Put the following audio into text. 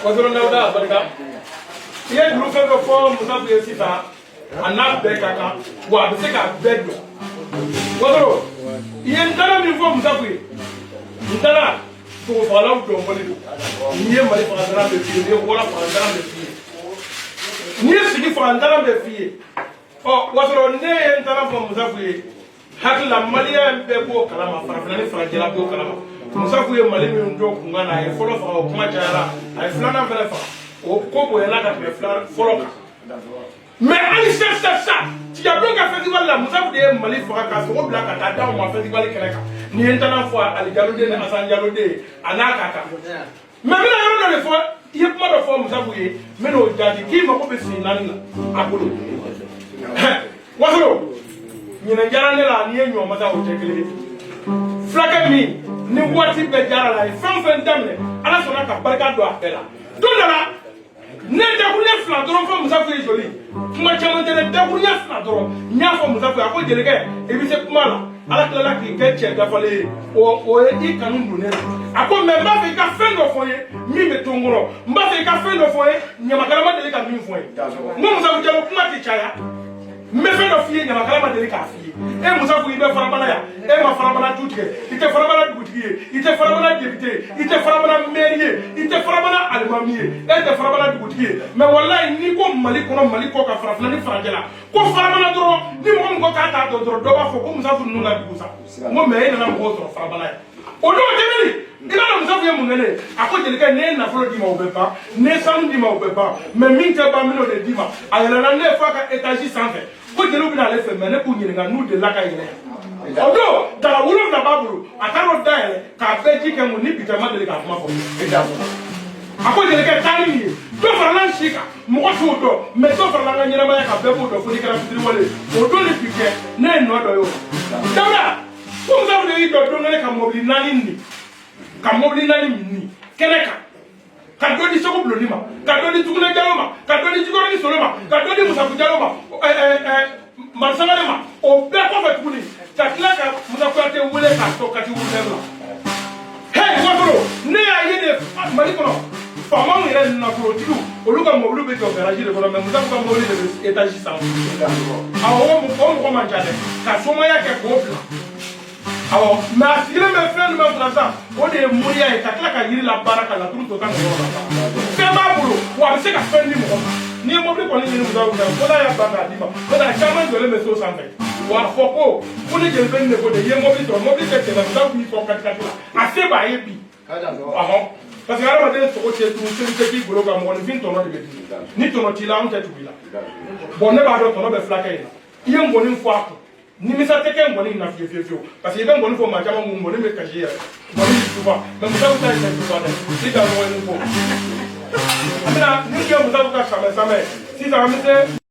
Wasoro Dawuda barika i ye juru fɛn fɛn fɔ Musa ye sisan a n'a bɛɛ ka kan wa a bɛ se k'a bɛɛ dɔn. Wasoro i ye ntana min fɔ Musa ye ntana sogofagalaw dɔnbɔli don n'i ye Mali fagantana bɛ f'i ye n'i ye wara fagantana bɛ f'i ye n'i ye sigi fagantana bɛ f'i ye ɔ wasoro ne ye ntana fɔ Musa ye hakili la maliyɛn bɛɛ b'o kalama farafinna ni farajɛla b'o kalama Musa ye Mali min to kunkan na a ye fɔlɔ faga o kuma cayara a ye filanan fɛnɛ faga o ko bonyana ka tɛmɛ fɔlɔ kan. Mais hali sisan sisan, Tigabulon ka festival la, Musafu de ye Mali faga ka sogo bila ka taa d'anw ma festival kɛnɛ kan. Ni ye n tana fɔ Ali Jalo den ni Asan Jalo den a n'a ka kan. Mais n bɛna yɔrɔ dɔ de fɔ. I ye kuma dɔ fɔ Musafu ye, n bɛna o jaabi k'i mako bɛ sen naani na a bolo. Wasolo ɲinɛ diyara ne la, n'i ye ɲɔmasa o tɛ kelen ye. Fulakɛ min ni waati bɛɛ diyara la, a ye fɛn o fɛn daminɛ, Ala sɔnna ka barika don a bɛɛ la. Don dɔ la, ne dakuruɲɛ fila dɔrɔn fɔ Musafu ye. Joli kuma caman tɛ dɛ, dakuruɲɛ fila dɔrɔn n y'a fɔ Musafu ye. A ko jelikɛ, i bɛ se kuma la, Ala tilala k'i kɛ cɛ dafalen ye, o ye i kanu don ne la. A ko mais n b'a fɛ i ka fɛn dɔ fɔ n ye min bɛ to n kɔnɔ, n b'a fɛ i ka fɛn dɔ fɔ n ye ɲamakala ma deli ka min fɔ n ye. N ko Musafu Jalo, kuma tɛ caya, n bɛ fɛn dɔ f'i ye ɲamakala ma deli k'a f'i ye. E Musafu, i bɛ Farabana yan, e ma Farabana tu tigɛ, i tɛ Farabana dugutigi ye, i tɛ Farabana député ye, i tɛ Farabana maire ye, i tɛ Farabana alimami ye, e tɛ Farabana dugutigi ye. Mais walayi, n'i ko Mali kɔnɔ, Mali kɔ kan, farafinna ni farajɛ la, ko Farabana dɔrɔn, ni mɔgɔ min ko k'a t'a dɔn dɔrɔn, dɔ b'a fɔ ko Musafu ninnu ka dugu sa. N ko mais e nana mɔgɔw sɔrɔ Farabana yan o don tɛmɛni. I b'a dɔn Musafu ye mun kɛ ne ye? A ko jelikɛ, ne ye nafolo d'i ma, o bɛ ban, ne ye sanu d'i ma, o bɛ ban, mais min tɛ ban, n bɛn'o de d'i ma. A yɛlɛnna ne ye f'a ka étage sanfɛ ko jeliw bɛna ale fɛ, mais ne k'u ɲininka n'u delila ka yɛlɛ. O don daga 7 b'a bolo, a taara o dayɛlɛ k'a bɛɛ ji kɛ mun ni bitɔn ma deli k'a kuma fɔ. A ko jelikɛ, taa ni nin ye, dɔ farala n si kan, mɔgɔ t'o dɔn, mais dɔ farala n ka ɲɛnamaya kan, bɛɛ b'o dɔn, fo n'i kɛra fitiriwale ye. O don ni bi cɛ, ne ye nɔ dɔ ye o la. Dawuda ko Musafu de y'i jɔ don kelen ka mɔbili naani nin, ka mɔbili naani nin kɛnɛ kan, ka dɔ di Segu Bulonni ma, ka dɔ di Tugune Jalo ma, ka dɔ di Jikɔrɔni Solo ma, ka dɔ di Musafu Jalo ma, Marisangare ma. O bɛɛ kɔfɛ tuguni, ka tila ka Musa Kuyate wele k'a tɔ kati wulɛ la. Hey Wasolo, ne y'a ye de Mali kɔnɔ, faamaw yɛrɛ, nafolotigiw, olu ka mɔbiliw bɛ jɔ garage de kɔnɔ, mais Musafu ka mɔbili de bɛ étage sanfɛ. Awɔ, o mɔgɔ man ca dɛ, ka somaya kɛ k'o bila. Awɔ, mais a sigilen bɛ fɛn jumɛn kunna sisan? O de ye moriya ye, ka tila ka yiri la baara, ka laturu to ka yɔrɔ la. Fɛn b'a bolo wa, a bɛ se ka fɛn di mɔgɔ ma. N'i ye mobili kɔni ɲini Musafu fɛ, ko n'a y'a ban k'a d'i ma, n'o tɛ a caman jɔlen bɛ so sanfɛ. Wa a fɔ ko ne jeli bɛ nin de ko de, i ye mobili sɔrɔ, mobili tɛ tɛmɛ. Musafu y'i sɔn kati kati la, a se b'a ye bi. Ɔhɔn, parce que hadamaden sogo tɛ dun, seli tɛ k'i golo kan, mɔgɔninfin tɔnɔ de bɛ dun. Ni tɔnɔ t'i la, anw tɛ tugu i la. Bon, ne b'a dɔn tɔnɔ bɛ fulakɛ in na. I ye ngɔni fɔ a kun, nimisa tɛ kɛ ngɔni in na fiye fiye fiyewu, parce que i bɛ ngɔni fɔ maa caman kun, ngɔni bɛ kasi yɛrɛ, ngɔni bɛ tufa, mais Musafu ta in tɛ tufa dɛ. I ka mɔgɔ ni ko an bɛna ni ye Musafu ka samɛ samɛ sisan, an bɛ se.